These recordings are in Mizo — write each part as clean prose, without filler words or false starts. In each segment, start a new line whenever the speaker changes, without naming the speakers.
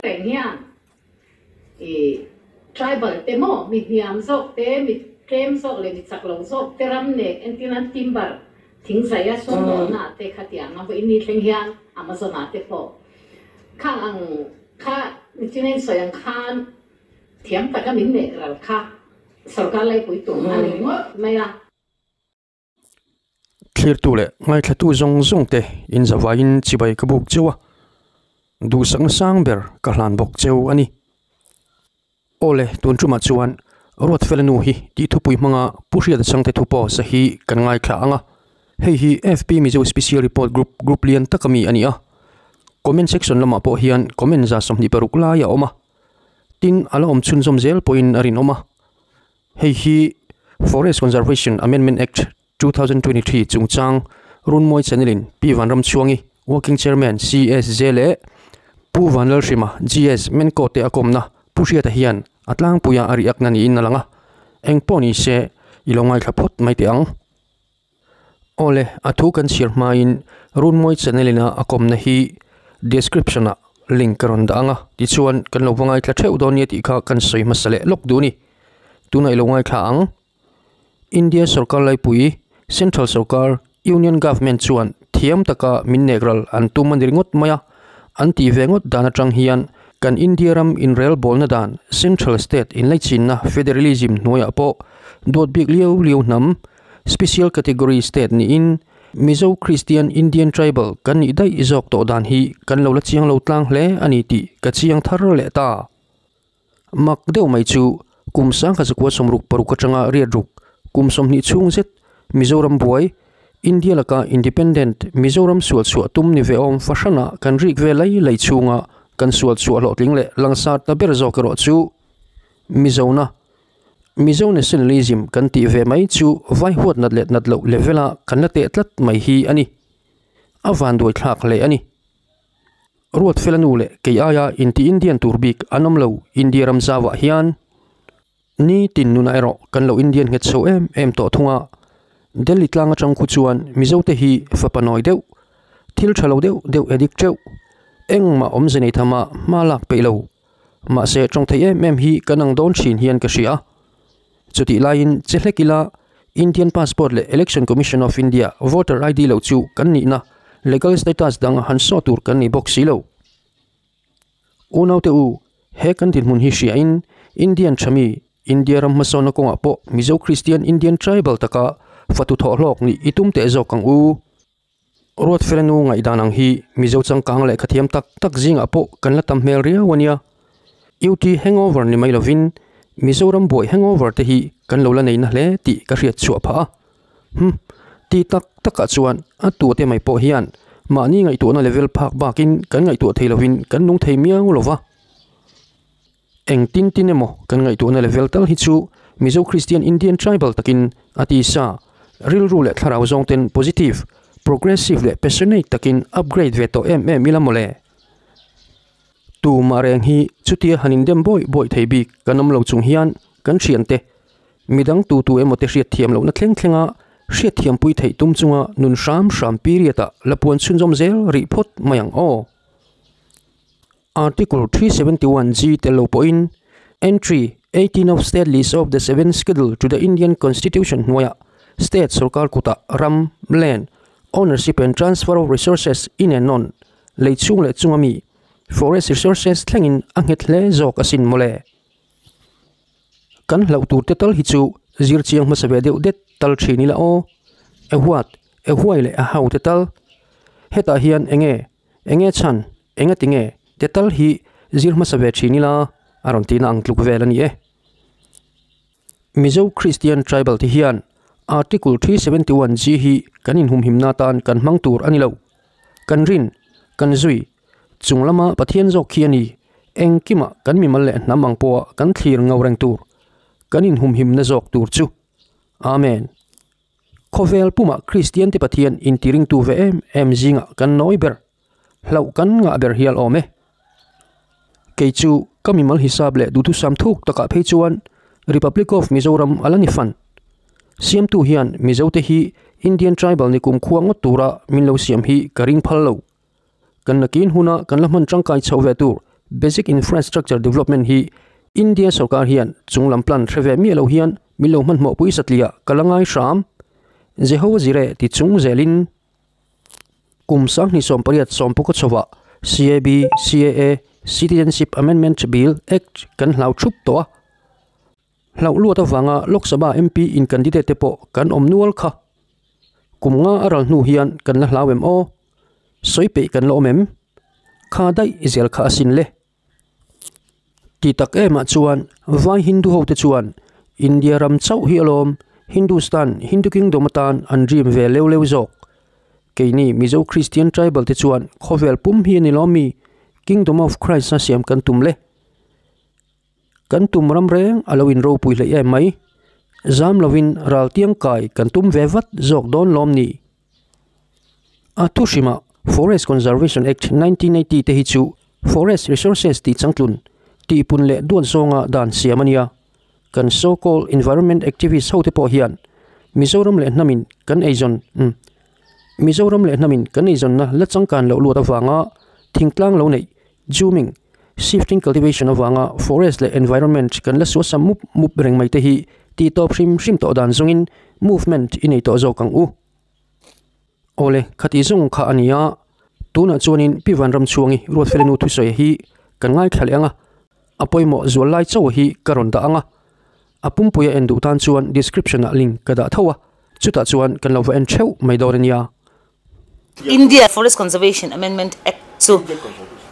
Reng hian i tribal te maw, mi hniam zawk te, mi tlem zawk leh mi chak lo zawk te ram nek entir nan timber thing zai a sawmdawhna ah te kha tiang a vawiin ni thleng hian Amazon ah te pawh khang ang kha nichin a insawi ang khan thiam taka min nek ral kha sorkar laipui tum a ni ringawt mai a.
Thlirtu leh ngaithlatu zawng zawng te in zavaiin chibai ka buk cheu a, duhsakna sang ber ka hlan bawk cheu a ni. Aw le, tun tumah chuan Ruatfela nu hi tih thupui hmanga Pu Hriata Changte thu post a hi kan ngaithla ang a, hei hi FP Mizo Special Report Group group lian taka mi a ni a, comment section lamah pawh hian comment 26 lai a awm a, tin a la awm chhunzawm zel pawhin a rinawm a. Hei hi Forest Conservation Amendment Act 2023 chungchang Runmawi Channel-in Pi Vanramchhuangi, Working Chairman CSJ leh Pu Vanlalhrima, GS, Menko te a kawmna Pu Hriata hian a tlangpuia a riakna niin a lang a, eng pawh ni se i lo ngaithla phawt mai teh ang. Awle, a thu kan chhiar hmain Runmawi Channel-in a kawmna hi description-ah link ka rawn dah ang a, tichuan kan lo va ngaithla theuh dawn nia tih kha kan sawi hmasa leh lawk duh a ni. Tunah i lo ngaithla ang. India sorkar laipui, Central sorkar, Union Government chuan thiam taka min nek ral an tum a ni ringawt mai a, an tih ve ngawt dan atang hian kan India ram inrelbawlna dan Central State inlaichinna Federalism hnuaiah pawh duat bik liau liau hnam, Special Category State niin Mizo Christian Indian Tribal kan nih daih zawk tawh dan hi kan lo la chiang lo tlang hle a ni tih ka chiang thar leh ta. Mak deuh mai chu kum 1966 atanga riat ruk kum 20 chhung zet Mizoram buai, India laka Independent Mizoram sual chhuah tum ni ve awm fahranah kan rik ve lai lai chhunga kan sual chhuah hlawhtling leh langsar ta ber zawk erawh chu Mizona, Mizo Nationalism kan tih ve mai chu vai huat nat leh nat loh level-a kan la teh tlat mai hi a ni. A vanduai thlak hle a ni. Ruatfela nu leh kei aia inti Indian tur bik an awm lo India ram zauah hian. Ni tin nunah erawh kan lo Indian nghet chho em em tawh thung a. Delhi tlang atang khu chuan Mizote hi fapa nawi deuh, thil tha lo deuh deuh addict teuh, engmah awmze nei tham a hma lak peih lo. Mahse tawng thei em em hi kan ang dawn thin hian ka hria. Chutih laiin che hlek ila Indian passport leh Election Commission of India voter ID lo chu kan nihna legal status dang han saw tur kan ni bawk si lo. Unaute u, he kan dinhmun hi hriain Indian thami, India ram hmasawnna kawngah pawh Mizo Christian Indian tribal taka fatu thawhhlawk nih i tum teh zawk ang u. Ruatfela nu ngaihdan ang hi Mizo changkang lehkha thiam tak tak zingah pawh kan la tam hmel riau a nia. UT hangover ni mai lovin Mizoram buai hangover te hi kan lo la nei na hle tih ka hriat chhuah phah a. Hm, ti tak takah chuan a tute mai pawh hian mahni ngaihtuahna level phak bakin kan ngaihtuah thei lovin kan nung thei miau lo va. Eng tin tin emaw kan ngaihtuahna level tal hi chu Mizo Christian Indian Tribal takin a ti sa, rilru leh thlarau zawng ten positive, progressive leh passionate takin upgrade ve tawh em em ila mawle. Tu mah reng hi chutia han indem bawih bawih thei bik kan awm lo chung hian kan thiante, midang tu tu emaw te hriat thiam lohna thleng thlenga hriat thiampui theih tum chunga nun hram hram period ah la puan chhunzawm zel rih phawt mai ang aw. Article 371G tel lo pawhin Entry 18 of State List of the Seventh Schedule to the Indian Constitution hnuaiah State sorkar kutah ram, land, ownership and transfer of resources in and on lei chhung leh chunga mi forest resources thlengin a nghet hle zawk asin mawle. Kan hlauh tur te tal hi chu zir chiang hmasa ve deuh det tal thin ila aw. E huat, e huai leh a hau te tal. Hetah hian enge Enge chhan, enga tinge te tal hi zir hmasa ve thin ila a rawn tihna ang tluk vel a ni e. Mizo Christian Tribal te hian Article 371 G hi kan inhumhimna atan kan hmang tur a ni lo. Kan rin, kan zui, chung lama Pathian zawk khi a ni, engkimah kan mimal leh hnam ang pawha kan thlir ngau reng tur, kan inhumhimna zawk tur chu. Amen. Khawvel pumah Kristiante Pathian intiringtu ve em em zingah kan nawi ber, hlauh kan ngah ber hial awm e. Kei chu ka mimal hisap leh duhthusam thuk takah phei chuan Republic of Mizoram a la ni fan. Siamtu hian Mizote hi Indian Tribal ni kumkhua ngawt tura min lo siam hi ka ring phal lo. Kan nakin huna kan la hman tangkai chhoh ve tur Basic Infrastructure Development hi India sorkar hian chunglam plan hre ve miah lo hian min lo hmanhmawh pui satliah ka la ngai hram. Jehovah Jireh ti chung zelin kum 2018 sawmpuk a chhovah CAB, CAA, Citizenship Amendment Bill, Act kan hlau thup tawh a. Hlauh luat avanga Lok Sabha MP in candidate te pawh kan awm nual kha. Kum nga a ral hnu hian kan la hlau em aw? Sawi peih kan la awm em? Kha daih zel kha asin le. Ti tak emah chuan Vai Hindu ho te chuan India ram chauh hi alawm Hindustan, Hindu Kingdom atan an dream ve leu leu zawk. Keini Mizo Christian Tribal te chuan khawvel pum hi a ni lawm mi Kingdom of Christ a siam kan tum le. Kan tum ram reng a lo inropui hleih em mai. Zam lovin ral tiang kai kan tum ve vat zawk dawn lawm ni. A thu hrimah Forest Conservation Act 1980 te hi chu Forest Resources tih changtlun, tihpun leh duat zawnga dan siam a nia. Kan so called environment activist hote pawh hian Mizoram leh hnamin kan eizawn Mizoram leh hnamin kan eizawnna la changkan loh luat avanga thingtlang lo neih Zooming, shifting cultivation avanga forest leh environment kan la suasam mup mup reng mai te hi tih tawp hrim hrim tawh dan zawngin movement i nei tawh zawk ang u. Awle, khati zawng kha a ni a, tunah chuanin Pi Vanramchhuangi Ruatfelenu thusawi hi kan ngaithla leh ang a, a pawimawh zual lai chauh hi ka rawn dah ang a, a pumpuia en duh tan chuan description ah link ka dah tho a, chutah chuan kan lo va en theuh mai dawn a nia.
India Forest Conservation Amendment Act chu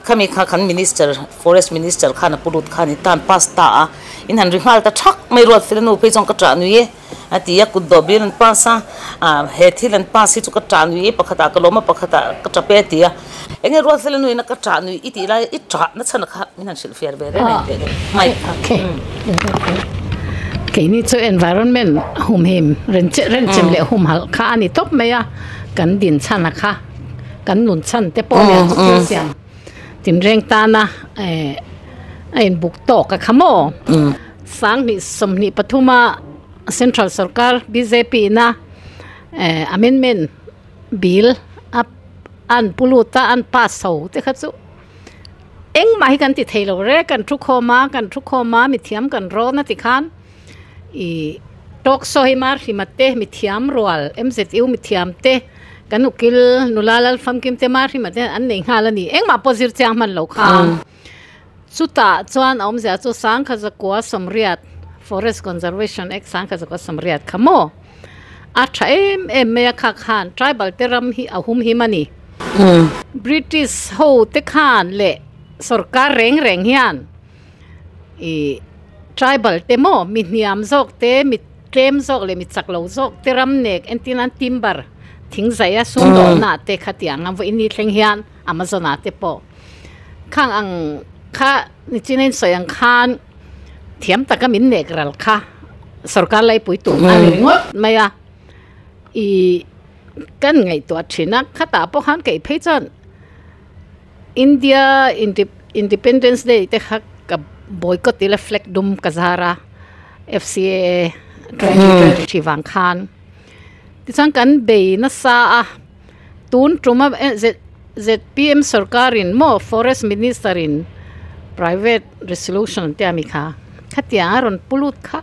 khami kha kan Minister, Forest Minister khan a pu lut khan i tan pass ta a, in han ri nghal ta thak mai ruat fel a nu phei chuan ka ṭah nui e a ti a, kut dawh bial an pass a, ah he thil an pass hi chu ka ṭah nui e pakhatah ka lawm a pakhatah ka ṭap e a ti a, eng nge ruat fel a nu ina ka ṭah nui i tih lai i ṭah na chhan kha min han hrilh fiar ve reng a inpeh deuh mai.
Keini chu environment humhim renchem leh humhalh kha a ni tawp mai a. Kan din chhan a kha kan nun chhan te pawh nen chu thil siam tinreng tana eh a inbuk tawk a kha maw? 2023 a Central Sorkar bjp ina eh amendment bill a an pu lut a an pass ho te kha chu engmah hi kan ti thei lo reng kan thu khawm a kan thu khawm a mithiam kan rawn a ti khan. Ih talk show hi mar hlima te mithiam rual MZU mithiam te kan ukil nula lal famkim te mar hlima te an nei nghal a ni engmah pawh zir chiang hman lo kha chutah chuan a awmzia chu sangkha zakua sawmriat forest conservation act sangkha zakua sawmriat kha maw a tha em em mai a kha khan tribal te ram hi a hum him a ni British ho te khan leh sorkar reng reng hian. Ih tribal te maw mi hniam zawk te mi tlem zawk leh mi chak lo zawk te ram nek entir nan timber thing zaih a sumdawhna te kha tiang a vawiin ni thleng hian amazon ah te pawh khang ang kha nichin a insawi ang khan thiam taka min nek ral kha sorkar laipui tum a ni ringawt mai a ih kan ngaihtuah thin a khatah pawh khan keih phei chuan. India Independence Day te kha ka boycott ila flag dum ka zar a FCAA 2023 vang khan tichuan kan bei nasa a tun tum a ZPM sarkar in maw forest minister in private resolution te ami kha khatiang a rawn pu lut kha.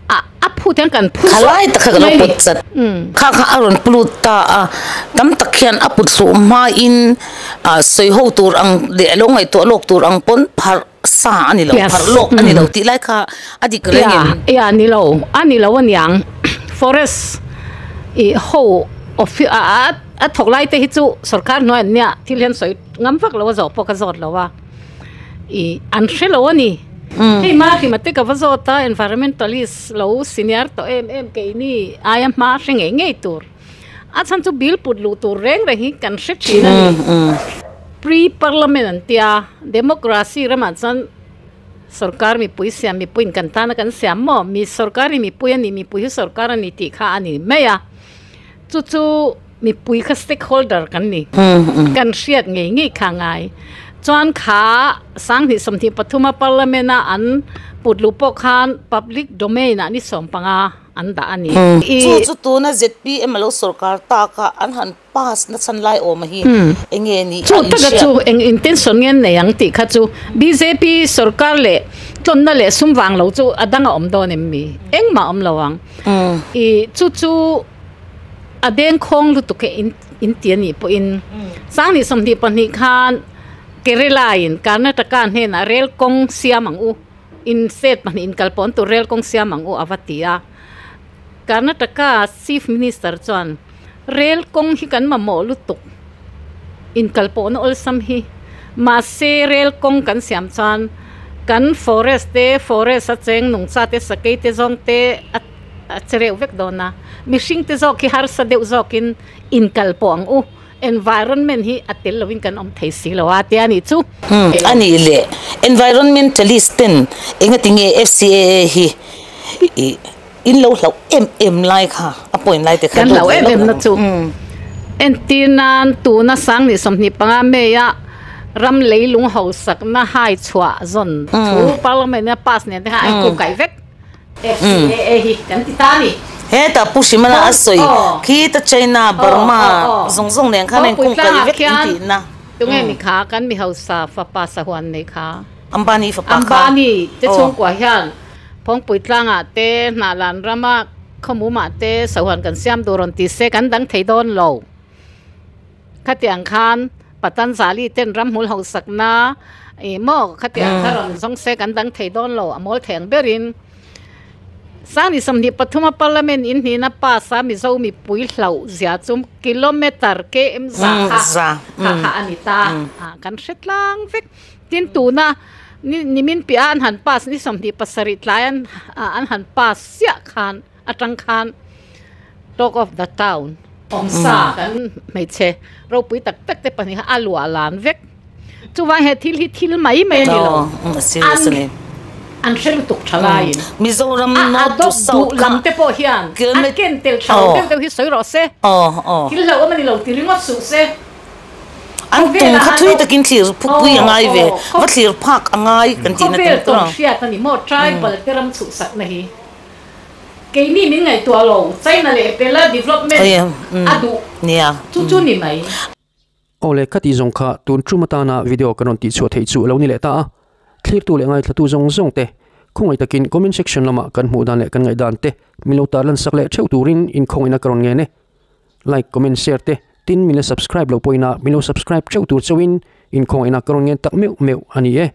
A a phut hian kan phu
Kha lai tak kha ka lo put chat. Kha kha a rawn plut ta a, tam tak hian a put hluh hmain ah sawi ho tur ang leh a lo ngaihtuah lawk tur ang pawn pharh sa a ni lo, pharh lawk a ni lo tih lai kha a dik reng em?
Ya, ya ni lo, a ni lo aniang. Forest ih ho offi a a a thawk lai te hi chu sorkar hnuai an nia thil hian sawi ngam vak lo a zawh pawh ka zawt lo a. Ih an hre lo a ni. Hei Mahima te ka va zawt a, environmentalist lo senior tawh em em keini aia hma hre ngei ngei tur. A chhan chu bill put luh tur reng reng hi kan hre thin a ni. Pre parliament an tia, democracy ramah chuan sorkar mipui siam mipuiin kan tana kan siam maw? Mi sorkar hi mipui a ni, mipui hi sorkar a ni tih kha a ni mai a. Chu chu mipui kha stakeholder kan ni. Kan hriat ngei ngei kha ngai. Chuan kha 2023 a parliament a an put luh pawh khan public domain ah ni 15 an dah a ni.
Chu chu tuna zpm a lo sorkar tak a an han pass na chhan lai awm a hi eng nge nih
a inhriat. Chu taka chu eng intention nge an nei ang tih kha chu bjp sorkar leh tlawnna leh sum vang lo chu a dang a awm dawn em mi? Engmah a awm lo ang. I chu chu a dengkhawng lutuk e in ti a nih pawhin 2022 khan Kerala in Karnataka hnenah rel kawng siam ang u, in state pahnih in kal pawn tur rel kawng siam ang u a va ti a. Karnataka Chief Minister chuan rel kawng hi kan mamawh lutuk, in kal pawhna awlsam hi, mahse rel kawng kan siam chuan kan forest te, forest a cheng nungcha te, sakei te zawng te a che reuh vek dawn a, mihring te zawk hi harsa deuh zawkin in kal pawh ang u. Environment hi a tel lovin kan awm thei si lo a tia nih chu.
A nih leh environmentalist ten engati nge FCAA hi in lo hlauh em em lai kha a point lai te kha
Kan hlauh em em na chu entir nan tuna 2025 May a ram leilung hausakna hai chhuah zawn thu parliament a pass nen te kha a inkuk kaih vek. FCAA hi kan ti ta a ni.
Hetah Pu Hrimana a sawi khi ta China, Burma zawng zawng nen khan a inkung kaih vek in tihna.
Tunge ni kha kan mi hausa fapa sahuan nei kha.
Ambani fapa kha.
Ambani te chhungkua hian Phawngpui tlangah te Hnahlan rama khawmumah te sahuan kan siam duh rawn ti se kan dang thei dawn lo. Khatiang khan Patanjali ten ramhmul hausakna ih maw khatiang kha rawn zawng se kan dang thei dawn lo a mawl thei ang berin 2023 a parliament in hnihna pass a Mizo mipui hlauh zia chu kilometre km za kha kha kha a ni ta kan hre tlang vek. Tin tuna nimin piah a an han pass ni 27 tlai an han pass chiah khan atang khan talk of the town awmsa kan hmeichhe ropui tak tak te pahnih kha a luah lan vek chuvang he thil hi thil mai mai a ni lo an hre lutuk tha laiin
Mizoram north to south
duh lam te pawh hian a ken tel tha lo deuh deuh hi sawi rawh se thil hlauhawm a ni lo ti ringawt suh se
an tum kha thui takin thlir phukpui a ngai ve va thlir phak a ngai kan tihna
khawvel tawn hriat a ni maw tribal te ram chhuhsak na hi. Keini min ngaihtuah lo, China leh Pela development a duh chu chu ni mai.
Aw le, ka tih zawng kha tun tum atana video kan rawn tihchhuah theih chu a lo ni leh ta a. Thlirtu leh ngaithlatu zawng zawng te, khawngaih takin comment section lamah kan hmuh dan leh kan ngaihdan te min lo tarlan sak leh theuh turin inkhawngin a ka rawn ngen e. Like, comment, share te tin min la subscribe lo pawhin a min lo subscribe theuh tur chauhin inkhawngin a ka rawn ngen tak meuh meuh a ni e.